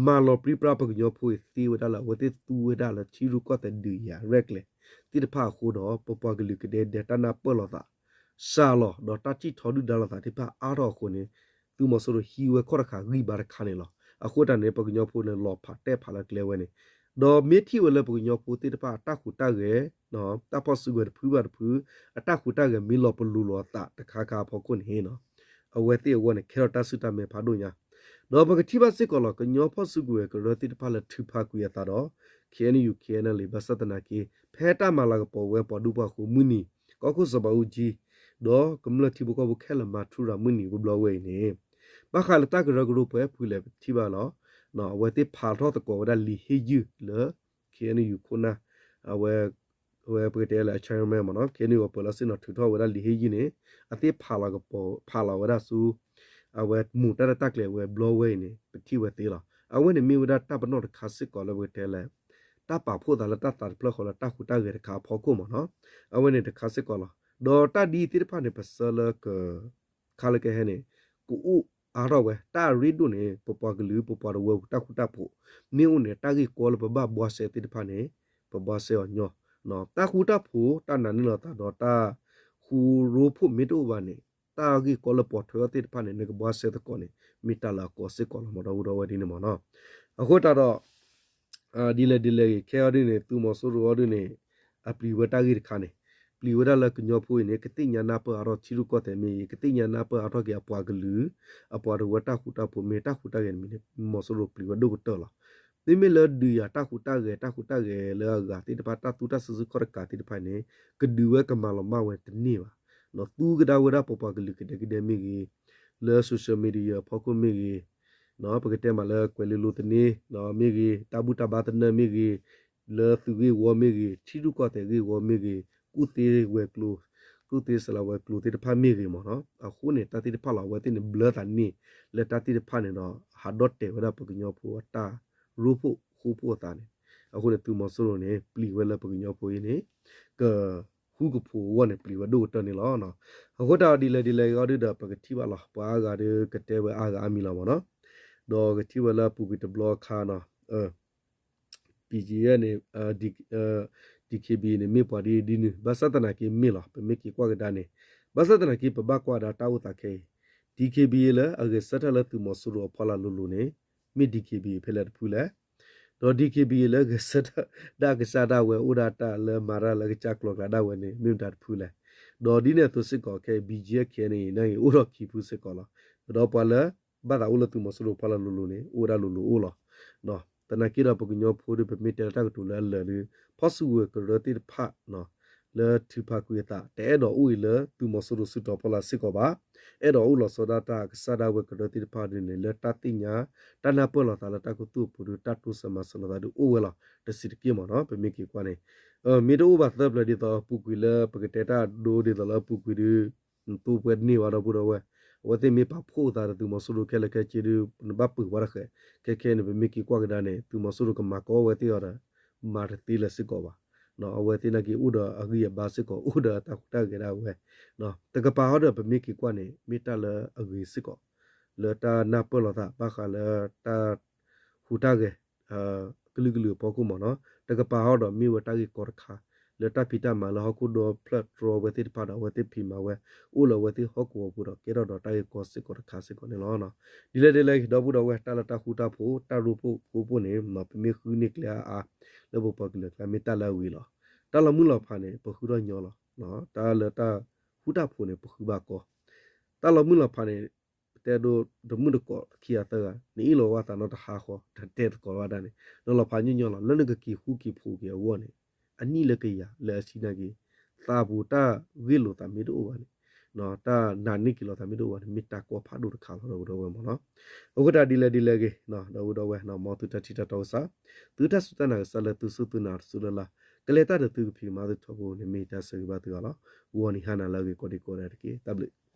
မၤလီၤပြံပြါပကညီဖိအံၤသ့ဝဲဒၣ်လၢ အဝဲသ့ၣ်သူဝဲဒၣ်လၢထံရူၢ်ကီၢ်သဲးဒုးယၤရဲၣ်ကျဲၤသ့ၣ်တဖၣ်အဃိဒီး ပပှၤကလုာ်ကဒဲကဒဲတၢ်နၢ်ပၢၢ်လိာ်သး စှၤလီၤ ဒီးတၢ်ထံၣ်ထီဒုၣ်ဒါလိာ်သးသ့ၣ်တဖၣ်အါထီၣ်အဃိန့ၣ် သုးမီၤစိရိၤဟံးဝဲခီၣ်တဃာ်ဂံၢ်ဘါတခါန့ၣ်လီၤ. အဃိတၢ်န့ၣ် ပကညီဖိန့ၣ် လီၤဖးတဲာ်ဖးလၢကျဲဝဲန့ၣ် ဒီးမ့ၢ်ထံၣ်ဝဲလၢပကညီဖိသ့ၣ်တဖၣ်အတၢ်ဟူးတၢ်ဂဲၤ တၢ်ဖီၣ်စုကဝဲၤတဖုဘၣ်တဖု အတၢ်ဟူးတၢ်ဂဲၤမ့ၢ်လီၤပလိာ်လိာ်အသးတခါခါအဖီခိၣ်န့ၣ် အဝဲသ့ၣ်အဂီၢ်န့ၣ် ခဲထီၣ်တၢ်ဆူၣ်တၢ်မဲာ်ဖးဒိၣ်ညါ ဒီးပကထံၣ်ဘၣ်စ့ၢ်ကီးလီၤ ကညီဖီၣ်စုကဝဲၤကရၢသ့ၣ်တဖၣ်လၢထုးဖးကွံာ်အသးဒီး ခ့ၣ်အဲၣ်ယူၣ် ခ့ၣ်အဲၣ်ယူၣ် ဘၣ်ဆၣ်သနာ်က့ ဖဲတၢ်မၤလၤကပီၤဝဲပှၤဒူပှၤဃိၤမုၢ်နံၤ ကီၢ်ခိၣ်စီၤဘးအူကၠံ ဒီးကမျၢၢ်ထံဖိကီၢ်ဖိခဲလၢာ်မၤထူရၤမုၢ်နံၤဝဲဘျီဝဲအံၤန့ၣ် ဘၣ်ဃးလၢတၢ်ကရၢကရိပှဲၤဖုလဲၣ် ပထံၣ်ဘၣ်လီၤ. အဝဲသ့ၣ်ဖးထီၣ်သကိးဝဲဒၣ်လံာ်ဟ့ၣ်ယုၢ်လၢ ခ့ၣ်အဲၣ်ယူၣ် ခိၣ်နၢ် အဝဲ ဝဲပကတဲလၢ အ chairman မ့ၢ်နီၤ ခ့ၣ်အဲၣ်ယူၣ် အပၢၤလီၢ်ဆ့ၣ်နီၤ ထုးထီၣ်ဝဲဒၣ်လံာ်ဟ့ၣ်ယုၢ်န့ၣ် အသ့ၣ်ဖးလီၤကပီၤ ဖးလီၤဝဲဒၣ်ဆူ အဝဲမူၤတၢ်ရဲၣ်တၢ်ကျဲၤဝဲဘျီဝဲအံၤန့ၣ် ပထံၣ်ဝဲသ့လီၤ. အဝဲန့ၣ်မ့ၢ်ဝဲဒၣ်တၢ်ပနီၣ်တခါစ့ၢ်ကီးလၢပကတဲလၢ တၢ်ပာ်ဖှိၣ်သးလၢတၢ်သးတဖျၢၣ်ဃီလၢတၢ်ဟူးတၢ်ဂဲၤတခါအဖီခိၣ်မ့ၢ်နီၤ. အဝဲန့ၣ်တခါစ့ၢ်ကီးလီၤ. ဒီးတၢ်ဒ်သ့ၣ်တဖၣ်န့ၣ် ပဆၢလၢက ခါလၢကဟဲန့ၣ် ကအိၣ်အါထီၣ်ဝဲ တၢ်အရ့ဒိၣ်န့ၣ် ပပှၤကလုာ် ပပှၤတဝၢပူၤတၢ်ဃူတၢ်ဖိး မ့ၢ်အိၣ်န့ၣ် တၢ်ဂ့ၢ်ကီလၢပဘၣ်ဘှါစဲသ့ၣ်တဖၣ်န့ၣ် ပဘှါစဲအီၤညီ တၢ်ဃူတၢ်ဖိး တၢ်နာ်န့ၢ်လီၤသးဒီးတၢ်ဃူရိဖှိၣ်မ့ၢ်တအိၣ်ဘၣ်န့ၣ် တၢ်ဂ့ၢ်ကီလၢပိာ်ထွဲအီၤသ့ၣ်တဖၣ်န့ၣ် နကဘှါစဲသကိးန့ၣ် မ့ၢ်တၢ်လၢအကီစ့ၢ်ကီးလီၤ မ့ၢ်ဒီပုၢ်ဒီဝဲၢ်ဒ်န့ၣ်မ့ၢ်နီၤ. အဃိသတးဒီး ဒ်လဲၣ်ဒ်လဲၣ်ဂ့ၤ ခဲအံၤဒ်န့ၣ် သုးမီၤစိရိၤအံၤဒ်န့ၣ် အပျံၤဝဲတၢ်ဂ့ၢ်တခါန့ၣ် ပျံၤဝဲဒၣ်လၢကညီဖိအံၤန့ၣ် ကသ့ၣ်ညါနၢ်ပၢၢ်အါထီၣ်ထံရူၢ်ကီၢ်သဲးမ့ၢ်ဂ့ၤ ကသ့ၣ်ညါနၢ်ပၢၢ်အါထီၣ်က့ၤအပှၤကလုာ် အပှၤတဝၢတၢ်ဃူတၢ်ဖိးမ့ၢ်တၢ်ဃူတၢ်ဂဲၤန့ၣ်မ့ၢ်န့ၣ် သုးမီၤစိရိၤပျံၤဝဲဒိၣ်ကတၢၢ်လီၤ. မ့မ့ၢ်လၢဒုးယၤတၢ်ဃူတၢ်ဂဲၤ တၢ်ဃူတၢ်ဂဲၤလၢအဂၤသ့ၣ်တဖၣ် တၢ်သူတၢ်စုဆူၣ်ခီၣ်တကးသ့ၣ်တဖၣ်န့ၣ် ကဒုးဝဲကမၤလီၤမၢ်ဝဲတန့ၢ်ဘၣ်. သူကဒါဝဲဒၣ်ပပှၤကလုာ်ကဒဲကဒဲမ့ၢ်ဂ့ၤ လၢ social media အဖီခိၣ်မ့ၢ်ဂ့ၤ ပကတဲမးလၢကွဲးလ့လိသန့မ့ၢ်ဂ့ၤ တၢ်ဘူၣ်တၢ်ဘါသနၢၣ်မ့ၢ်ဂ့ၤ လၢသုးဂ့ၢ်ဝီမ့ၢ်ဂ့ၤ ထံရူၢ်ကီၢ်သဲးဂ့ၢ်ဝီမ့ၢ်ဂ့ၤ ကူၣ်သ့ဝဲၤကျိၤ ကူၣ်သ့စလၤဝဲၤကျိၤသ့ၣ်တဖၣ်မ့ၢ်ဂ့ၤမ့ၢ်နီၤ အဃိန့ၣ် တၢ်သ့ၣ်တဖၣ်လီၤ အဝဲသ့ၣ်န့ၣ်ဘျၢသးန့ၢ်လၢတၢ်သ့ၣ်တဖၣ်န့ၣ်ဒီး ဟးဒီၣ်တဲာ်ဝဲဒၣ်ပကညီဖိအတၢ်ရိဖှိၣ်ဃူဖိၣ်အသးန့ၣ် အဃိန့ၣ် သုးမီၤစိရိၤန့ၣ် ပျံၤဝဲလၢပကညီဖိအံၤန့ၣ် ကဃူကဖိးအဂီၢ်န့ၣ် ပျံၤဝဲဒိၣ်ကတၢၢ်န့ၣ်လီၤ. အဃိတၢ်ဒ်လဲၣ်ဒ်လဲၣ်ဂ့ၤဒုဒီး ပကထံၣ်ဘၣ်လီၤ ပှၤအါဂၤဒီးကတဲဝဲအါဂၤအါမံၤလီၤမ့ၢ်နီၤ ဒီးကထံၣ်ဝဲလၢအပူၤကွံာ်တဘျီအခါနီၤ BGF န့ၣ် DKBA န့ၣ် မ့ၢ်ပှၤဒ်ဒ်နုၤ ဘၣ်ဆၣ်သနာ်က့မ့ၢ်လီၤ ပမ့ၢ်က့ၤကွၢ်ကဒါန့ၣ် ဘၣ်ဆၣ်သနာ်က့ ပဘၣ်ကွၢ်ကဒါတၢ်အိၣ်သးခဲအံၤ DKBA လၢအဂဲၤဆၢထၢၣ်လၢသုးမီၤစိရိၤအဖီလာ်လိၤလိၤန့ၣ် မ့ၢ် DKBA ဖဲလဲၣ်တဖုလဲၣ် ဒီး DKBA လၢဂဲၤဆၢထၢၣ်ဒၣ်ကစၢ်ဒၣ်ဝဲအိၣ်ဒၣ်တၢ်လၢမၤတၢ်လၢကစၢ်ကျီၤကျါဒၣ်ဝဲန့ၣ် မ့ၢ်မတၤတဖုလဲၣ်. ဒီးဒ်န့ၣ်အသိးစ့ၢ်ကီးခဲအံၤ BGF ခဲအံၤန့ၣ် န့ၣ်ဂ့ၤ အိၣ်ဒီးခံဖုစ့ၢ်ကီးလီၤ. ဒီးပှၤလၢ ဘၣ်သးအိၣ်လၢသုးမီၤစိရိၤဖီလာ်လိၤလိၤန့ၣ် အိၣ်ဝဲဒၣ်လိၤလိၤအိၣ်လီၤ. သနာ်က့ဒီးပကညီဖိဒီး ပမ့ၢ်တဲလၢတၢ်ကတိၤလၢအလၢာ်ဒီး ဖီၣ်စုကဝဲၤကရၢသ့ၣ်တဖၣ် လၢထုးဖးကွံာ်အသး တအဲၣ်ဒိးအိၣ်အံၤလၢသုးမီၤစိရိၤစုတီၤဖီလာ်စ့ၢ်ကီးဘၣ်. အဲၣ်ဒိးအိၣ်လီၤဆီဒၣ်တၢ်ကစၢ်ဒၣ်ဝဲကရၢသ့ၣ်တဖၣ်ဒ်န့ၣ် လၢတၢ်သ့ၣ်ညါ တၢ်နၢ်ပၢၢ်လီၤသးလၢတၢ်ကသူၣ်အပူၤဒီး တၢ်တိစၢၤမၤစၢၤလိာ်သးဒီးအိၣ်ဝဲလီၤ တဆံးတက့ၢ်မ့ၢ်နီၤ ပမ့ၢ်က့ၤကွၢ်န့ၣ် မ့ၢ်တအိၣ်ဘၣ်သၢပျၢၤဒ်သိး ပူၤကွံာ်လၢပကတဲတၢ်ဒိဒ်သိးလၢပူၤကွံာ်ဒီး သိပှဲၤတန့ၢ်ဘၣ်ဒီပုၢ်ဒီဝဲၢ်, အဝဲသ့ၣ်မ့ၢ်ပာ်ဖှိၣ်သးဒီးသုးမီၤစိရိၤခဲလၢာ်ခဲဆ့ဒီး နဘၣ်ပၢၤဝဲတဃဲး, ခဲခဲန့ၣ် ပမ့ၢ်က့ၤကွၢ်ကဒါန့ၣ် သုးမီၤစိရိၤကမၤကီဝဲသ့ၣ်အီၤဒီး မၤတသ့လၢၤစ့ၢ်ကီးဘၣ်. အဝဲသ့ၣ်နာ်က့အိၣ်ဒီးအဂံၢ်အဘါစ့ၢ်ကီး အိၣ်ဒီးတၢ်ဟူးတၢ်ဂဲၤဒၣ်ဝဲ, တကပၤဟီဒီးပမ့ၢ်က့ၤကွၢ်န့ၣ် မ့ၢ်တၢ်လၢအဂ့ၤစ့ၢ်ကီး, လၢတၢ်နၢ်ပၢၢ်လိာ်သးဘၣ်ဃးလၢတၢ် ဟူးတၢ်ဂဲၤ ကလုာ်ကလုာ်အဖီခိၣ်မ့ၢ်နီၤ, တကပၤဟီဒီးမ့ၢ်ဝဲတၢ်ဂ့ၢ်ကီတခါ လၢတၢ်ဖံးတၢ်မၤလၢဟီၣ်ခိၣ်ဒီဖျၢၣ်တြီဝဲသ့ၣ်တဖၣ်ဒီး အဝဲသ့ၣ်ဖံးမၤဝဲ အိၣ်လၢအဝဲသ့ၣ်ဟီၣ်ကဝီၤပူၤဒီး ကဲထီၣ်ဒီးတၢ်ဂ့ၢ်ကီစ့ၢ်ကီးတခါစ့ၢ်ကီးန့ၣ်လီၤ. ဒ်လဲၣ်ဒ်လဲၣ်ဂ့ၤ ဒီပုၢ်ဒီဝဲၢ် တၢ်လၢတၢ်ဃူတၢ်ဖိး တၢ်ရိဖှိၣ်ဃိဖိန့ၣ် ပမ့ၢ်ဃုန့ၢ်ကျဲအါအါ လၢပပှၤကလုာ်အကျါ မ့ၢ်တၢ်လၢအဂ့ၤလီၤ. တၢ်လီၤမုၢ်လီၤဖးန့ၣ် ပဃုထီၣ်ညီလီၤ. တၢ်လၢတၢ်ဃူတၢ်ဖိးန့ၣ် ပဃုဘၣ်ကီ တၢ်လီၤမုၢ်လီၤဖးန့ၣ် ပတဲဒိတမုၣ်တကိးခံဂၤသၢဂၤ နအ့ၣ်လိာ်ဝဲသးနီတဟါဃီ တတဲသကိးဝဲဒၣ်န့ၣ် နလီၤဖးညီညီလီၤ. လၢနကက့ၤဃူက့ၤဖိးက့ၤအဂီၢ်န့ၣ် အနံၣ်လၢကယၤလၢအဆံနာ်က့ သးပူၤတၢ်ဂ့ၢ်လိာ်သးမ့ၢ်တအိၣ်ဘၣ်န့ၣ် တၢ်နာ်န့ၢ်က့ၤလိာ်သးမ့ၢ်တအိၣ်ဘၣ်န့ၣ် မ့ၢ်တၢ်ကီဖးဒိၣ်တခါလီၤ ဒီပုၢ်ဒီဝဲၢ်မ့ၢ်နီၤ. အဃိတၢ်ဒ်လဲၣ်ဒ်လဲၣ်ဂ့ၤ ဒီပုၢ်ဒီဝဲၢ် မ်သုတၢ်ထံၣ်တၢ်တီကစၢ် သုတၢ်စူၢ်တၢ်နာ်ကစၢ်လၢသုစူၢ်သုနာ်တစူၢ်လၢ်လၢ် ကလဲၤတၢ်ဒီးသုကဖံးကမၤသုထီဘိန့ၣ် မ့ၢ်တၢ်ဆၢဂ့ၤဘၣ်သုဂ့ၤလီၤ. ဂီၤနံၤဟါနၤလၢအဂ့ၤကိးဒံကိးဒဲးတက့ၢ်. တၢ်ဘျုး